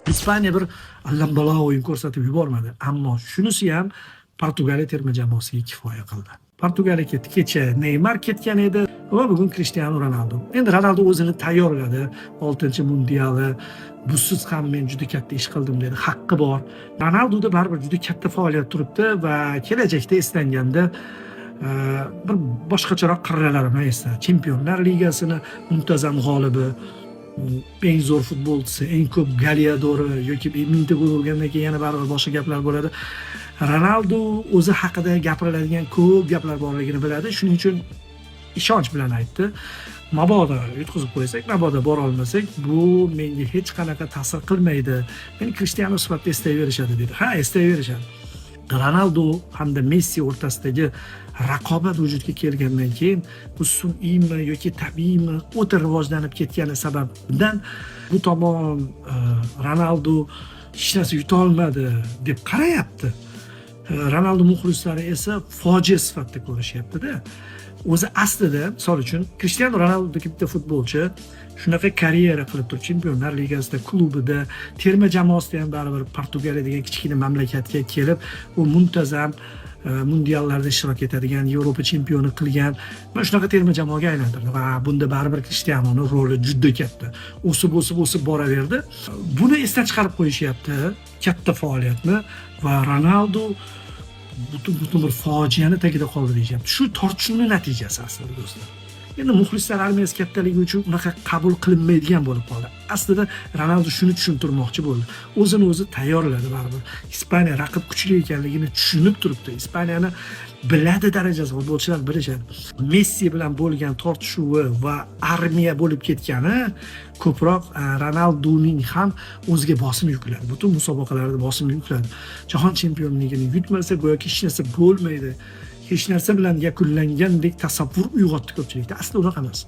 Ispaniya bir allambalo o'yin ko'rsatib yubormadi, ammo shunisi ham Portugaliya terma jamoasiga kifoya qildi. Portugaliya ketdi. Kecha Neymar ketgan edi va bugun Krishtianu Ronaldu. Endi Ronaldu o'zini tayyorladi. 6-mundiali. Busiz ham men juda katta ish qildim dedi. Haqqi bor. Ronalduda baribir juda katta faoliyat turibdi va kelajakda eslanganda bir boshqacharoq qirralar bilan eslanadi. Chempionlar Ligasini muntazam g'olibi, eng zo'r futbolchisi, eng ko'p goleadori yoki 1000 ta gol urgandan keyin yana baribir boshqa gaplar bo'ladi. Ronaldu o'zi haqida gapiriladigan ko'p gaplar borligini biladi. Shuning uchun ishonch bilan aytdi. Mabodo yutqizib qo'ysak, mabodo bora olmasak, bu menga hech qanaqa ta'sir qilmaydi. Meni Krishtianu sifatida eslayverishadi dedi. Ha, eslayverishadi. Ronaldu hamda Messi o'rtasidagi raqobat vujudga kelgandan keyin bu sun'iymi yoki tabiiymi, o'ta rivojlanib ketgani sababidan bu tomon Ronaldu hech narsa yutolmadi deb qarayapti. Ronaldu muxlislari esa fojia sifatida ko'rishyapti-da. O'zi aslida, misol uchun, Krishtianu Ronaldudek bitta futbolchi shunaqa karyera qilib turib, Chempionlar Ligasida, klubida, terma jamoasida ham baribir Portugaliya degan kichkina mamlakatga kelib, u muntazam mundiallarda ishtirok etadigan, Yevropa chempioni qilgan va shunaqa terma jamoaga aylantirdi va bunda baribir Krishtianuni roli juda katta. O'sib, o'sib, o'sib boraverdi. Buni esdan chiqarib qo'yishyapti, katta faoliyatni, va Ronaldu butun butun bir fojiani tagida qoldi deyishyapti. Shu tortishuvni natijasi aslida, do'stlar. Endi muxlislar armiyasi kattaligi uchun unaqa qabul qilinmaydigan bo'lib qoldi. Aslida Ronaldu shuni tushuntirmoqchi bo'ldi. O'zini o'zi tayyorladi baribir. Ispaniya raqib kuchli ekanligini tushunib turibdi. Ispaniyani biladi darajasi, futbolchilar bilishadi. Messi bilan bo'lgan tortishuvi va armiya bo'lib ketgani ko'proq Ronalduning ham o'ziga bosim yukladi. Butun musobaqalarda bosim yukladi. Jahon chempionligini yutmasa, go'yoki hech narsa bo'lmaydi. Hech narsa bilan yakunlangandek tasavvur uyg'otdi ko'pchilikda. Aslida unaqa emas.